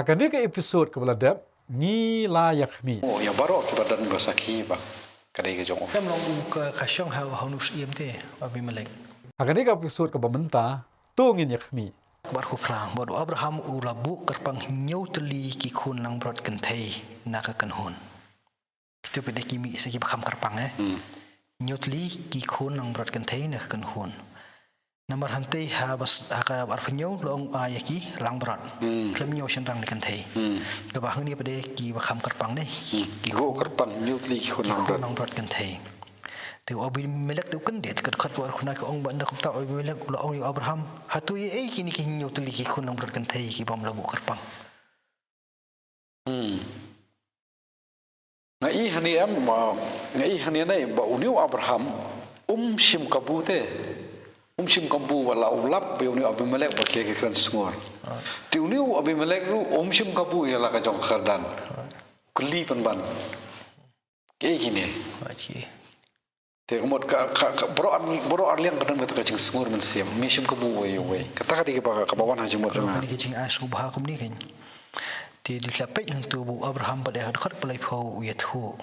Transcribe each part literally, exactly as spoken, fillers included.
Kane ka episode kaba la dep, ngi la ïa khmih. Oh, ïa baroh kiba don ba sakhi ba ka dei ka jong u. Em long u ka, ka shong ha, ha u nus ïem te, Abimelek. Ha kane ka episode kaba mynta, to ngin ïa khmih. Kaba arphew phra, bad u Abraham u la buh kyrpang hynñiew tylli ki khun langbrot kynthei na ka kynhun. Kito pat de ki mih sa kiba kham kyrpang, eh. Hmm. Hynñiew tylli ki khun langbrot kynthei na ka kynhun. Namar hangtei ha bas, ha kaba arphew hynñiew la ong ai ïa ki langbrot. Hmm. Khlem hynñiew shynrang ne kynthei. Hmm. Kaba hangne pat de kiba kham kyrpang ne. Ki, hmm, ki khun kyrpang hynñiew tylli ki khun langbrot. Ki khun langbrot kynthei. Te u Abimelek te u kyndit, ka dkhot kaba arphew khyndai ka ong ba ynda kumta u Abimelek u la ong ïa u Abraham, hato ïa ei kine ki hynñiew tylli ki khun langbrot kynthei kibym la buh kyrpang. Hmm. Nga i hangne em, ma, nga i hangne ne ba une u Abraham um shim kabu te. Um shim kabu ba la u lap ba une u Abimelek ba ki, ki kren sngur. Ah. Te une u Abimelek ruh um shim kabu ïa la ka jong ka kyrdan. Ah. Kylli pynban. Kaei kine? Ah, kaei. Te ka mut ka, ka, ka, baroh ar, baroh ar liang ka don kata ka jingsngur mynsiem, me shim kabu uwei uwei. Kata ka dei kaba, kaba wan ha jingmut jong nga. Kane ka jingai sngewbha kumne kein. Te dei la peit hangto ba u Abraham pat de ha dkhot ba laiphew u ïathuh.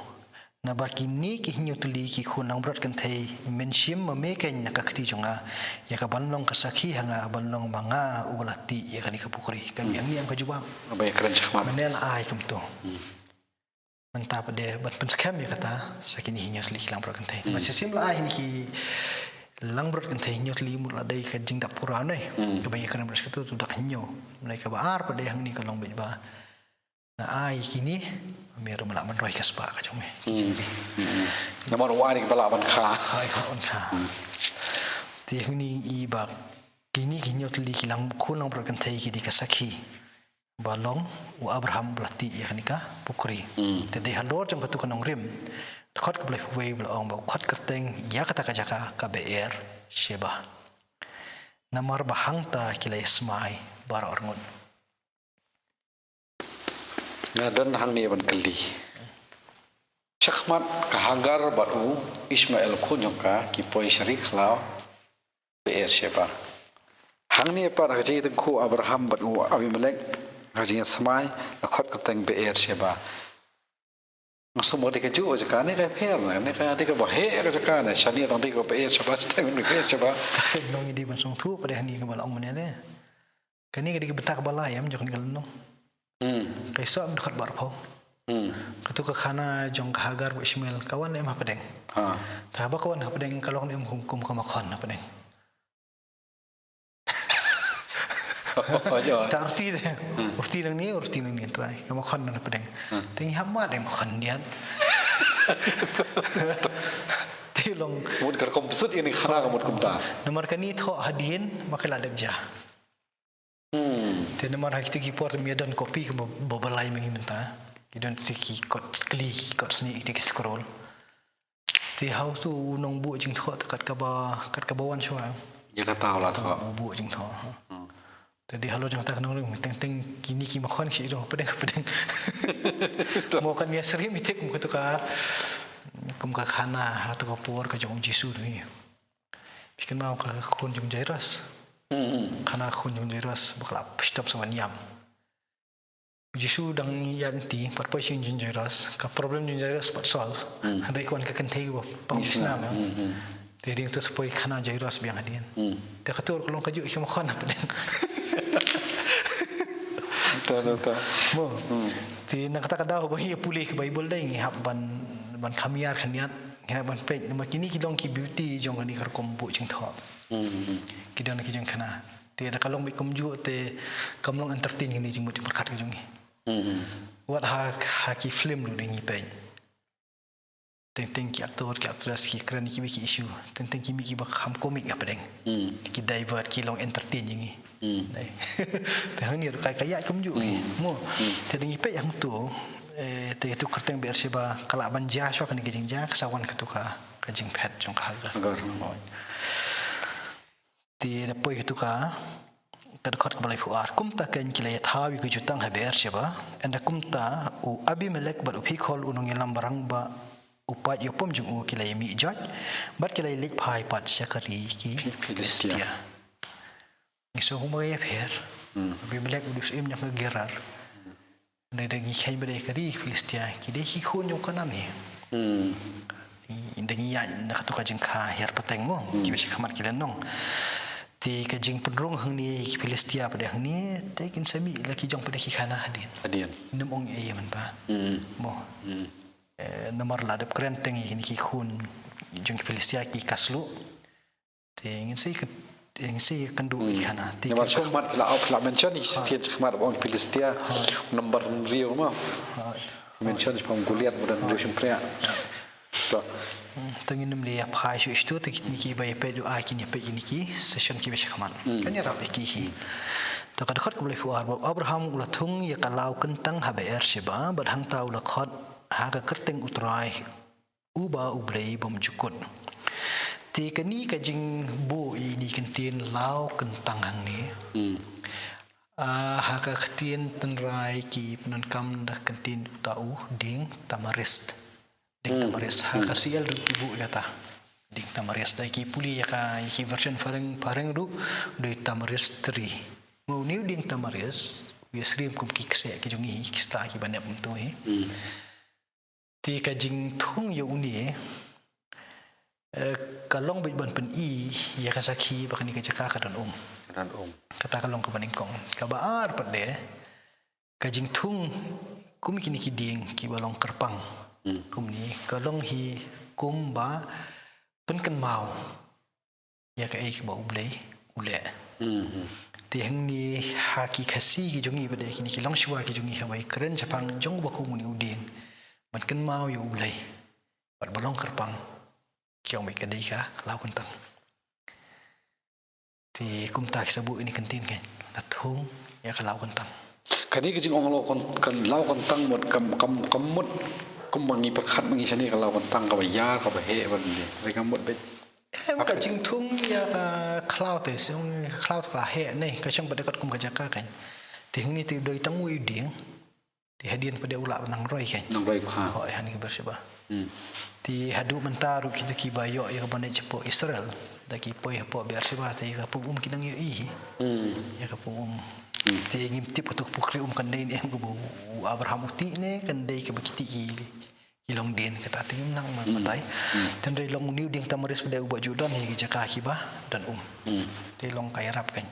Naba kine ki hynñiew tylli ki khun langbrot kynthei men shim ma me kein na ka kti jong nga. Ïa ka ban long ka sakhi ha nga ban long ma nga uba la tih ïa kane ka pukri. Ka mih hangne em ka jubab. Ba ïa kren shakhmat. Mane la ai kumto. Hmm. Mynta pat de ban pynskhem ïa kata sa kine hynñiew tylli ki langbrot kynthei. Hmm. Ba shisien la ai kine ki langbrot kynthei hynñiew tylli mut la dei ka jingdap pura ne. Hmm. Kaba ïa kren ba shisien tu dak hynñiew. Mynta kaba ar pat de hangne ka long beit ba nga ai kine, me ruh me lah ban roi ka spah ka jong me. Hmm. Hmm. Namar u ai kaba lah ban kha. Ai kaba lah ban kha. Hmm. Te hangne i ba kine ki hynñiew tylli ki lang, khun langbrot kynthei ki dei ka sakhi ba long u Abraham ba la tih ïa kane ka pukri. Hmm. Te dei halor jong katu ka nongrim, dkhot kaba laiphew wei ba la ong ba u khot kyrteng ïa kata ka jaka ka Beer Sheba. Namar ba hangta ki la ïa smai baroh arngut. Nga don hangne ban kylli. Shakhmat ka Hagar bad u Ishmael khun jong ka ki poi sha ri khlaw Beer Sheba. Hangne pat ha ka jingïatyngkhuh Abraham bad u Abimelek, ha ka jingïasmai, la khot kyrteng Beer Sheba. Nga sngew ba dei kajuh ka jaka ne ka pher ne, ne ka dei kaba heh ka jaka ne, shane tang dei ka Beer Sheba, shane dei ka Beer Sheba. Ka nong i dei ban sngewthuh pat de hangne kaba la ong mynne ne. Kane ka dei ka bynta kaba lai em jong kane ka lynnong. Hmm. Ka Isop dkhot ba arphew. Hmm. Katu ka khana jong ka Hagar bad Ishmael ka wan em hapdeng. Ha. Te haba ka wan hapdeng ka long em kum, kum ka makhon hapdeng. Oh, jo. Ta rti de. Hmm. Rti nangne, rti nangne trai. Ka makhon hapdeng. Hmm. Te ngi hap mad em makhon diat. Te long. Mut ka rukom psut ïa kane ka khana ka mut kumta. Namar kane thoh hadien ba ka la dep jia. Hmm. Te namar ha kito ki por te ym don copy kaba, ba, ba lai mynta. Ki don te ki kot kli, ki kot snieh, kito ki scroll. Te ha uto u nongbuh jingthoh te kat kaba, kat kaba wan shuwa. Ïa kata u la thoh. U buh jingthoh. Hmm. Te dei halor jong kata ka nongrim, teng teng kine ki makhon ki dei hapdeng hapdeng. Mo kan ïa syriem ïa te kum katu ka, kum ka khana ha katu ka por ka jong u Jisu te. Phi kynmaw ka khun jong u Jairus. Hmm, hmm. Khana khun jong u Jairus ba ka la shitom sa ban ïam. U Jisu dang ïaid lynti, pat poi sha ïing jong u Jairus, ka problem jong u Jairus pat solve. Hmm. Hynrei ka wan ka kynthei ba pang snam, eh. Hmm, hmm. Te dei to sa poi khana Jairus biang hadien. Hmm. Te katu ka long kajuh ki makhon hapdeng. Ta, ta, ta. Mo. Hmm. Te na kata ka daw ba ngi pule ka Baibl dei ngi hap ban, ban kham ïar khyndiat. Ngi hap ban peit namar kine ki long ki beauty jong kane ka rukom buh jingthoh. Hmm, hmm. Ki don ki jingkhana. Te da ka long beit kumjuh te kam long entertain kine jingmut jingpyrkhat ka jong ngi. Hmm, hmm. Wat ha, ha ki film ruh da ngi peit. Teng teng ki actor ki actress ki kren ki mih ki issue. Teng teng ki mih kiba kham komik hapdeng. Hmm. Ki divert ki long entertain jong ngi. Hmm. Dei. Te hangne ruh ka, ka ïaid kumjuh. Hmm. Mo. Hmm. Te da ngi peit hangto, eh, te tu kyrteng Beersheba ka lah ban jia shuwa kane ka jingjia, ka sa wan katu ka, ka jingphet jong ka Hagar. Hagar. Mo. Te da poi katu ka, ka dkhot kaba laiphew ar. Kumta kein ki la ïathaw ïa ka jutang ha Beersheba, ynda kumta u Abimelek bad u Phikhol u nongïalam barangbah u paid ïapom jong u ki la ïamih joit, bad ki la ïaleit phai pat sha ka ri ki Philistia. Philistia. Ngi sngew kumba ïapher. Hmm. Abimelek u dei u syiem jong ka Gerar. Hmm. Hynrei da ngi kheiñ ba dei ka ri Philistia, ki dei ki khun jong u Kanaan hi. Hmm. Te da ngi ïaid na katu ka jingkha hiar pateng mo, hmm, kiba sha khmat ki lynnong. Te ka jingpynrung hangne ïa ki Philistia pat de hangne, te kin sa mih la ki jong pat de ki khana hadien. Hadien. Ngim ong ei ïa mynta. Hmm. Mo. Hmm. Eh, namar la dep kren teng ïa kine ki khun jong ki Philistia ki kasluh. Te ngin sa ïa kyn-, ngin sa ïa kynduh ïa ki khana. Te namar ki sha khmat la, la mention ïa ki sien sha khmat ba ong Philistia. Ha. Nambar hynriew mo. Ha. Mention shaphang Goliath ba don hynriew shympriah. To. Hmm, te ngin ym leh ïa phai shuh shuh, te kine kiba ïa peit, ïa kine ïa peit kine ki session kiba sha khmat. Hmm. Kan ïarap ïa ki hi. To ka dkhot kaba laiphew ar, ba u Abraham u la thung ïa ka law kyntang ha Beersheba, bad hangta u la khot ha ka kyrteng U Trai uba U Blei bymjukut. Te kane ka jingbuh ïa ine i kyntien law kyntang hangne. Hmm. Ah, ha ka ktien tynrai ki pyndonkam da ka kyntien uta u dieng tamarist. Dieng, hmm, tamarist. Ha ka, hmm, C L ruh ki buh ïa kata. Dieng tamarist. Da ki pule ïa ka, ïa ki version phareng, phareng ruh, dei tamarist tree. Mo, une u dieng tamarist, u ïasyriem kum ki kseh ki jong ngi, ki sta kiba nep kumto hi. Hmm. Te ka jingthung ïa une, eh, ka long beit ban pyni ïa ka sakhi ba kane ka jaka ka don um. Ka don um. Kata ka long kaba nyngkong. Kaba ar pat de, ka jingthung kum kine ki dieng kiba long kyrpang. Hmm. Kumne, ka long hi kumba pynkynmaw ïa kaei kaba U Blei u leh. Mhm. Te hangne ha ki Khasi ki jong ngi pat de, kine ki longshuwa ki jong ngi, haba ïakren shaphang jong uba kum une u dieng, ban kynmaw ïa U Blei, bad ba long kyrpang, ki ong ba ka dei ka law kyntang. Te kumta ki sa buh ine i kyntien, kan, la thung ïa ka law kyntang. Kane ka jingong law kyn-, ka law kyntang mut kam, kam, kam mut kumba ngi pyrkhat ma ngi shane, ka law kyntang kaba ïar, kaba heh, ban dei. Te kam mut beit. Em, ka jingthung ïa ka khlaw te, song ka khlaw te ka heh ne, ka shong pat de katkum ka jaka, kan. Te hangne te dei tang uwei u dieng. Te hadien pat de u lah nang roi, kan. Nang roi, ha. Hooid, hangne ha Beersheba. Hmm. Te haduh mynta ruh kita kiba ïoh ïa ka bynta shapoh Israel, da ki poi hapoh Beersheba, te ïa ka pung um ki nang ïohi hi. Hmm. Ïa ka pung um. Hmm. Te ngim tip kato ka pukri um kan dei ne em, kaba u Abraham u tih ne kan dei kaba ki tih ki ki longdien, kata te ngim nang, hmm, batai. Hmm. Te hynrei long une u dieng tamarist pat de uba ju don hi ki jaka kiba don um. Hmm. Te long ka ïarap, kan.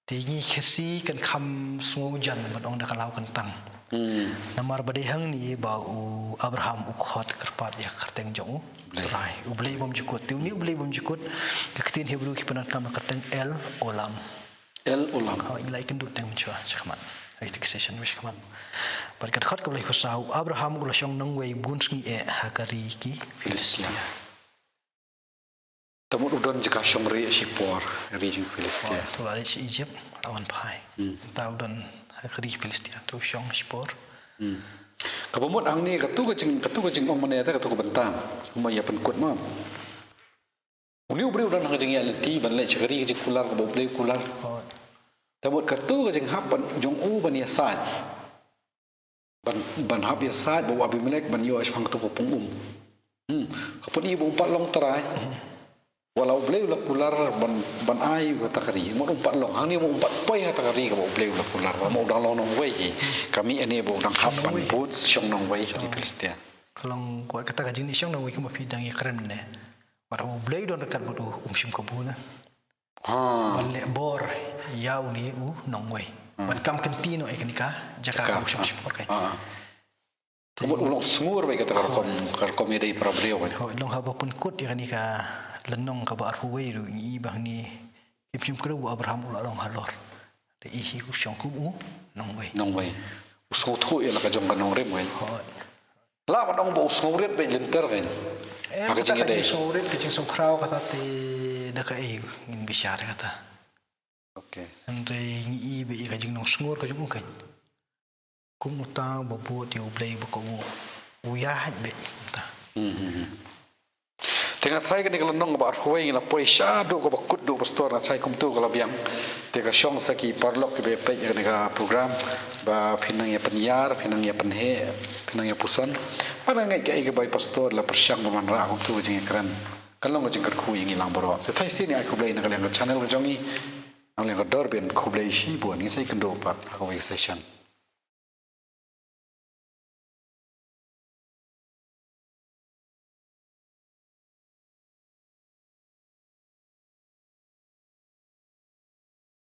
Te ngi Khasi kan kham sngewjan ban ong da ka law kyntang. Hmm. Namar ba dei hangne ba u Abraham u khot kyrpad ïa ka kyrteng jong U Blei. Trai, U Blei bymjukut. Te une U Blei bymjukut, ka ktien Hebru ki pyndonkam da ka kyrteng El Olam. El Olam. Hooid, ngi la ïakynduh teng mynshuwa shakhmat. Ha ita ki session mynshuwa shakhmat. Bad ka dkhot kaba laiphew saw, u Abraham u la shong nongwei bun sngi eh ha ka ri ki Philistia. Philistia. Te mut u don jaka shongrieh shipor, ri jong Philistia. Oh, te u la leit sha Egypt, la wan phai. Hmm. Te u don ha ka ri ki Philistia, te u shong shipor. Hmm. Kaba mut hangne, kato ka jing, kato ka jingong mane, te kato ka bynta, kumba ïa pynkut mo. Une u briew u don ha ka jingïaid lynti ban leit sha ka ri ka jingkular kaba U Blei u kular. Hooid. Te mut kato ka jinghap ban, jong u ban ïasaid. Ban, ban hap ïasaid bad u Abimelek ban ïoh shaphang kato ka pung um. Hmm. Ka pyni ba um pat long trai. Hmm. Wat la U Blei u la kular ban, ban ai ïa kata ka ri. Mut um pat long. Hangne mut um pat poi ha kata ka ri kaba U Blei u la kular. Mut u dang long nongwei hi. Ka mih hangne ba u dang hap ban bud shong nongwei ha ki Philistia. Ka long, wat kata ka jingshong nongwei kumba phi dang ïakren ne. Wat U Blei u don ryngkat bad u, um shym kabu ne. Ha. Ban leh bor ïa une u nongwei. Hmm. Ban kam kynti noh ïa kane ka jaka, jaka, kaba u shong, ah, shipor, kan. Ah. Te ka mut u long sngur beit kata ka rukom, ka rukom ïadei para briew, kan. Hooid, long haba pynkut ïa kane ka lynnong kaba arphew wei ruh ngi i ba hangne, kim shym kdew ba u Abraham u la long halor. Da i hi u shong kum u nongwei. Nongwei. U sngewthuh ïa la ka jong ka nongrim, kan. Hooid. Lah ban ong ba u sngewrit beit lynter, kan. Em, ha ka jingïadei. Kata ka jingsngewrit, ka jingsngewkhraw kata te da kaei ngin bishar kata. Okay. Hynrei ngi i beit ïa ka jingnongsngur ka jong u, kan. Kum uta uba bud ïa U Blei ba ka u, u ïaid beit kumta. Hmm, hmm, hmm. Te nga tharai kane ka lynnong kaba arphew wei ngi la poi shaduh kaba kut duh, pastor, nga tharai kumto ka la biang. Te ka shong sa ki paralok kiba ïa peit ïa kane ka program ba phin nang ïa pynïar, phin nang ïa pynheh, phin nang ïa puson. Ba nga ngeit kaei kaba i pastor la pyrshang ban wanrah kumto ka jingïakren, kan long ka jingkyrkhu ïa ngi lang baroh. Te sa shisien ngi ai khublei na ka liang ka channel ka jong ngi. Na ka liang ka Doorbynriew khublei shibun, ngin sa ïakynduh pat ha kawei ka session.